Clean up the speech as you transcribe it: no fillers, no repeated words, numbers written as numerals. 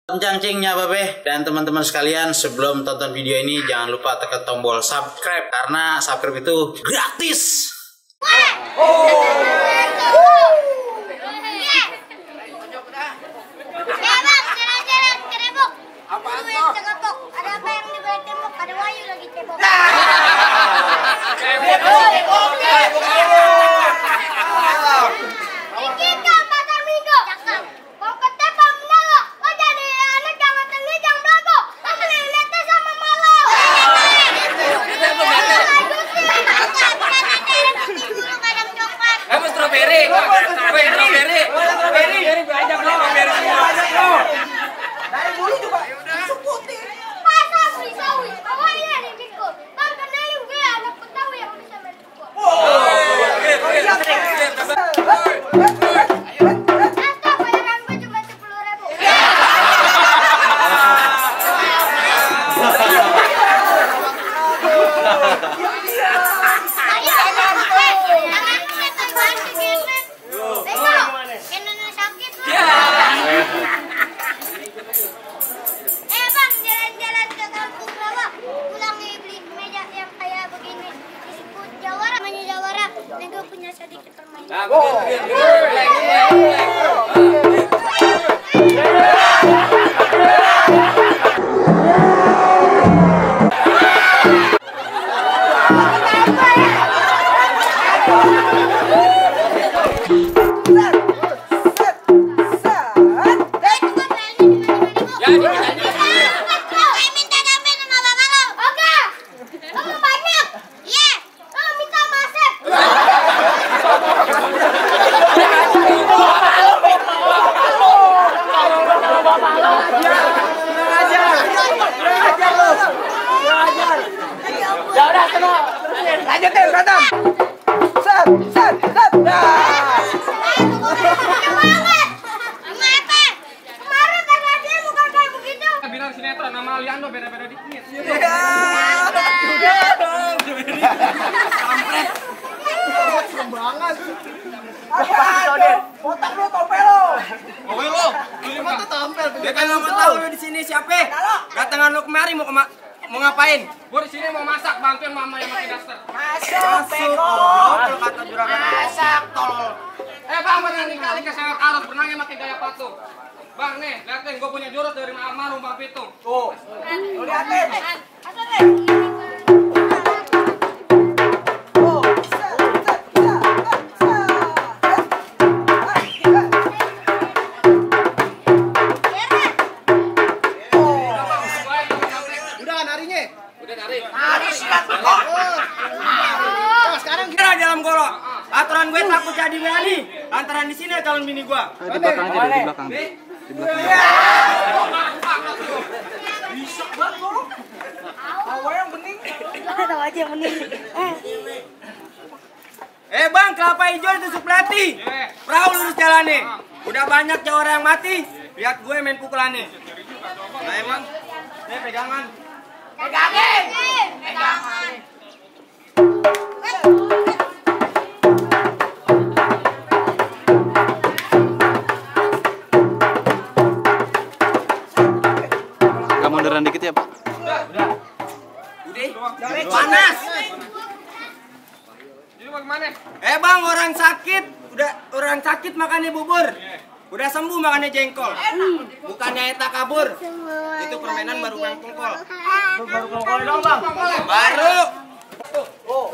Cangcingnya Babe dan teman-teman sekalian, sebelum tonton video ini jangan lupa tekan tombol subscribe karena subscribe itu gratis. Punya sedikit permainan. Lanjutin berantem. Set. Kemarin karena dia bukan kayak begitu. Bilang sinetron nama Aliando beda-beda dikit. Udah dong. Kampret. Serem banget. Botak lu tompel lo. Owe lo, Ini mah tompel. Dia kan nggak tahu lu di sini siapa? Datangan lu kemari mau ngapain? gue di sini mau masak, bantuin mama yang pakai daster. Masuk. Kalau kata juragan Masak tol. Bang, berenang nih kali ke sewot arus, berenangnya pakai gaya patung. Bang nih, liatin gue punya jurus dari almarhum Bang Pitung. Tuh. Lu liatin. sekarang kira dalam golok. Aturan gue takut jadi berani. Lantaran di sini calon bini gue. Di belakang aja deh, di belakang. Di belakang. Bisa banget lo. Awal yang bening. Tahu aja yang bening. Bang, kelapa hijau ditusuk pelatih. Perahu lurus jalan nih. Udah banyak jawara yang mati. Lihat gue main pukulan nih. Nah emang, pegangan. Pegangin. Agak munduran dikit ya, Pak. Udah. Panas. Jadi bagaimana? Bang, orang sakit makannya bubur. Udah sembuh makannya jengkol. Bukannya eta kabur. Itu permainan baru Bang Kongkol. Baru kongkol dong, Bang. Baru. Oh.